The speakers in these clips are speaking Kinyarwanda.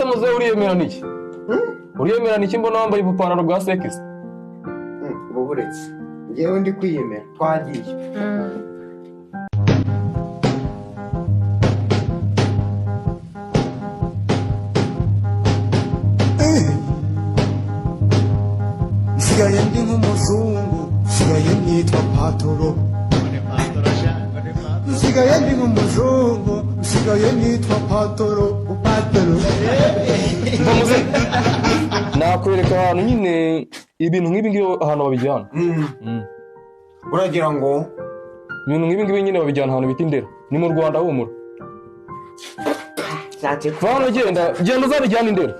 Ese muzehe uriyemera niki? Uriyemera niki mbona wambaye ubupantaro bwa sekisi? Ubu buretse ngewe ndi kwiyemera, twagiye. Nsigaye ndi nk'umuzungu, nsigaye nitwa Patoro. Nsigaye ndi nk'umuzungu, nsigaye nitwa Patoro, Patoro. Mva muzehe, nakwereka ahantu nyine ibintu nk'ibi ngibi, ahantu babijyana. Uragira ngo Ibintu nk'ibi ngibi nyine babijyana ahantu bita Indera, ni mu Rwanda. Humura, va hano, genda, genda uzabijyana Indera.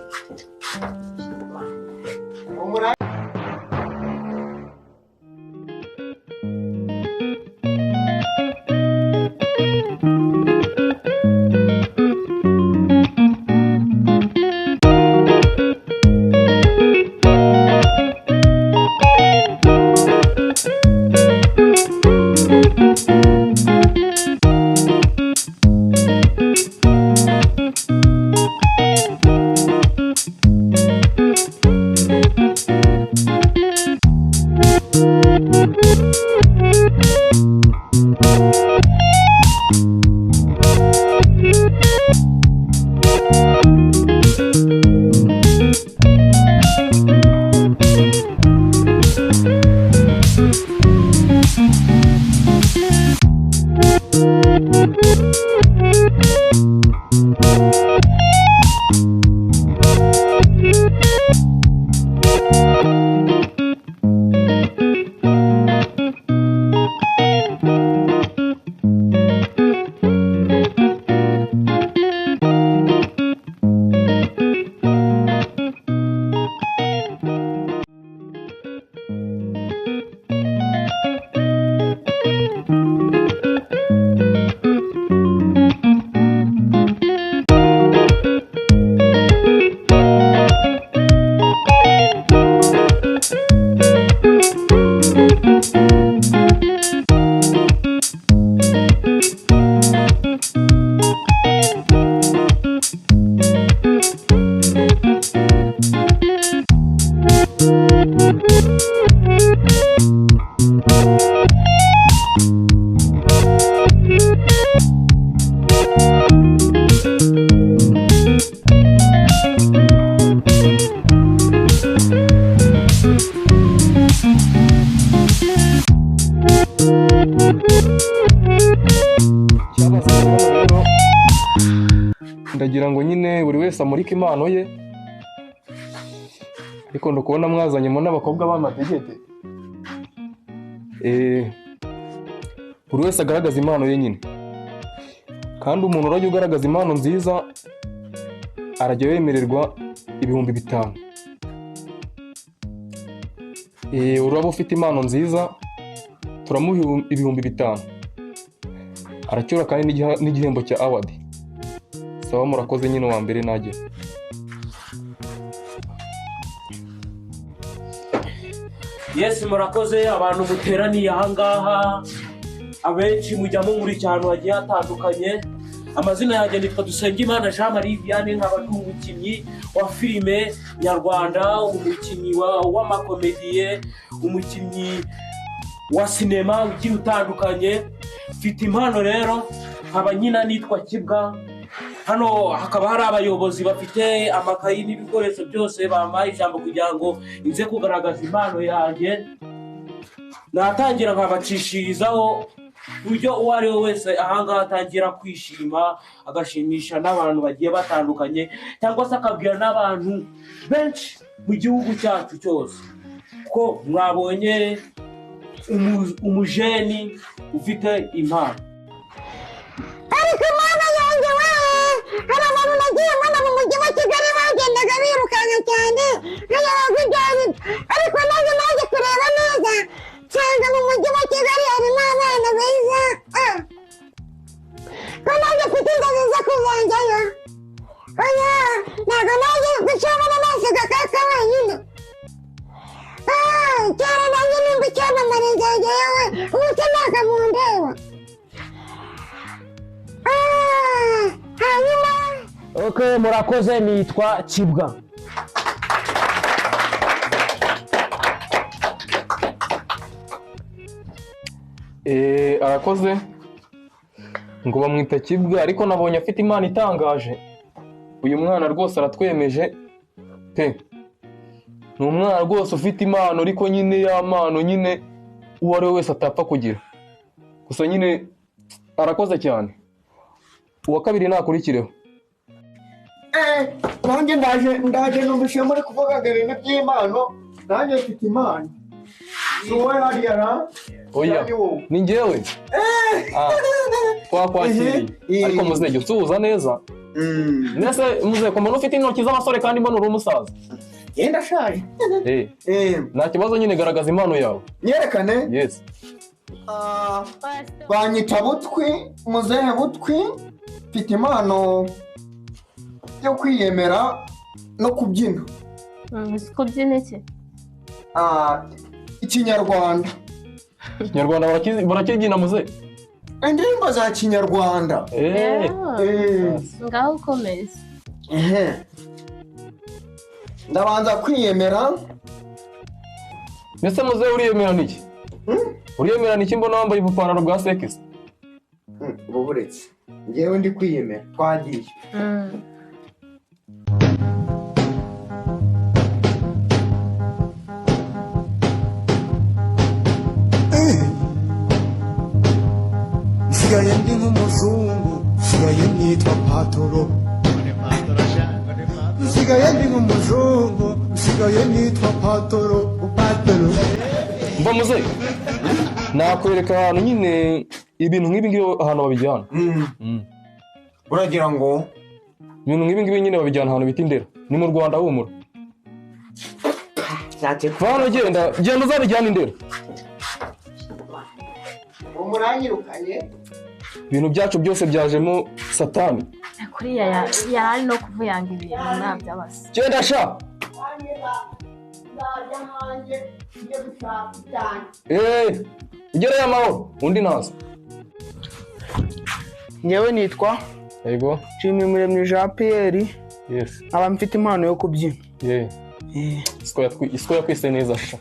Cyabazanye hano rero, ndagira ngo nyine buri wese amurike impano ye, ariko ndikubona mwazanyemo n'abakobwa b'amadegede. Buri wese agaragaza impano ye nyine, kandi umuntu urajya ugaragaza impano nziza arajya yemererwa 5000. Uraba ufite impano nziza turamuha 5000, aracyura kandi n'igihembo cya award. Sawa, murakoze nyine. Uwa mbere najye. Yes, murakoze abantu muteraniye ahangaha. Abenshi mujya mumurikira ahantu hagiye hatandukanye. Amazina yanjye nitwa Dusengimana Jean Marie Vianney, nkaba ndi umukinnyi wa filime nyarwanda, umukinnyi w'amakomediye, umukinnyi wa sinema ugiye utandukanye. Mfite impano rero, nkaba nyina nitwa Kibwa. Hano hakaba hari abayobozi bafite amakayi n'ibikoresho byose, bampaye ijambo kugira ngo nze kugaragaza impano yanjye. Natangira nkabacishirizaho buryo uwo ari we wese ahangaha atangira kwishima, agashimisha n'abantu bagiye batandukanye, cyangwa se akabwira n'abantu benshi mu gihugu cyacu cyose ko mwabonye umujeni ufite impano. Ariko Mana yanjye we, hari abantu nagiye mbona mu Mujyi wa Kigali bagendaga birukanka cyane, nkayoberwa ibyo ari byo. Ariko nanjye naje kureba neza, nsanga mu Mujyi wa Kigali harimo abana beza. Ah. Ko nanjye mfite inzozi zo kuzajyayo? Oya, ntabwo nanjye gucamo nasiga kaka wenyine. Ah, kera nanjye nimba icyamamare nzajyayo we. Ubu se ntabwo mundeba? Okay, murakoze, nitwa Kibwa. Arakoze ngo bamwita Kibwa, ariko nabonye afite impano itangaje. Uyu mwana rwose aratwemeje pe. Ni umwana rwose ufite impano, ariko nyine ya mpano nyine uwo ari we wese atapfa kugira. Gusa nyine arakoze cyane. Uwa kabiri nakurikireho. Nanjye ndaje numvise muri kuvuga ibintu by'impano, nanjye mfite impano. Si wowe hariya ra? Oya, ni njyewe. Twakwakiriye. Ariko muzehe usuhuza neza. Nese muzehe ko mbona ufite intoki z'abasore kandi mbona uri umusaza. Yenda ashaje. Nta kibazo nyine, garagaza impano yawe. Nyerekane? Yes. Banyita Butwi, muzehe Butwi, mfite impano yo kwiyemera no kubyina. Kubyina iki? Ikinyarwanda. Ikinyarwanda barakibyina muzehe? Indirimbo za Kinyarwanda. Ngaho ukomeze. Ndabanza kwiyemera. Mbese muzehe uriyemera niki? Uriyemera niki mbona wambaye ubupantaro bwa sekisi? Ubu buretse njyewe ndi kwiyemera, twagiye. Nsigaye ndi nk'umuzungu, nsigaye nitwa Patoro. Nsigaye ndi nk'umuzungu, nsigaye nitwa Patoro, Patoro. Mva muzehe, nakwereka ahantu nyine ibintu nk'ibi ngibi ahantu babijyana. Uragira ngo ibintu nk'ibi ngibi nyine babijyana ahantu bita Indera, ni mu Rwanda humura. Vano genda, genda uzabijyana Indera. Umuranyirukanye. Ibintu byacu byose byajemo satani. Kuriya yari no kuvuyanga ibintu nabyabase. Genda sha. Ugereyo amahoro, undi naza. Ngewe nitwa Yego. Nshimiyumuremyi Jean Pierre. Yes. Aba mfite impano yo kubyina. Yeah. Isiko yakwise neza sha.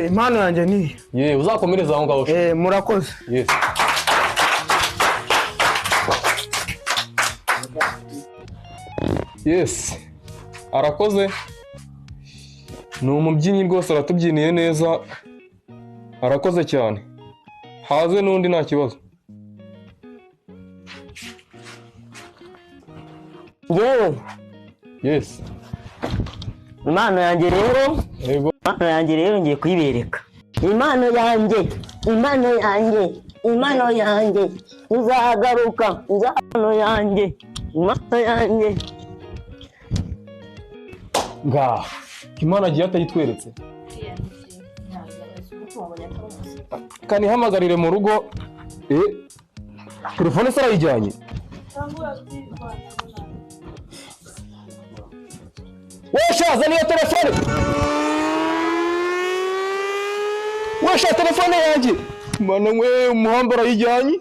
Impano yanjye ni ye uzakomereza aho ngaho. Murakoze. Yes. Yes. Arakoze. Ni umubyinnyi rwose, aratubyiniye neza. Arakoze cyane. Haze n'undi nta kibazo. Yewe. Yes. Impano yanjye rero. Yego. Impano yanjye rero ngiye kuyibereka. Impano yanjye, impano yanjye, impano yanjye, nzagaruka, impano yanjye, impano yanjye. Ngaha, Imana agiye atayitweretse. Kanihamagarire mu rugo. Telefone se arayijyanye? Wesha, zana iyo telefone. Wesha, telefone yanjye. Mana we, umuhamba arayijyanye.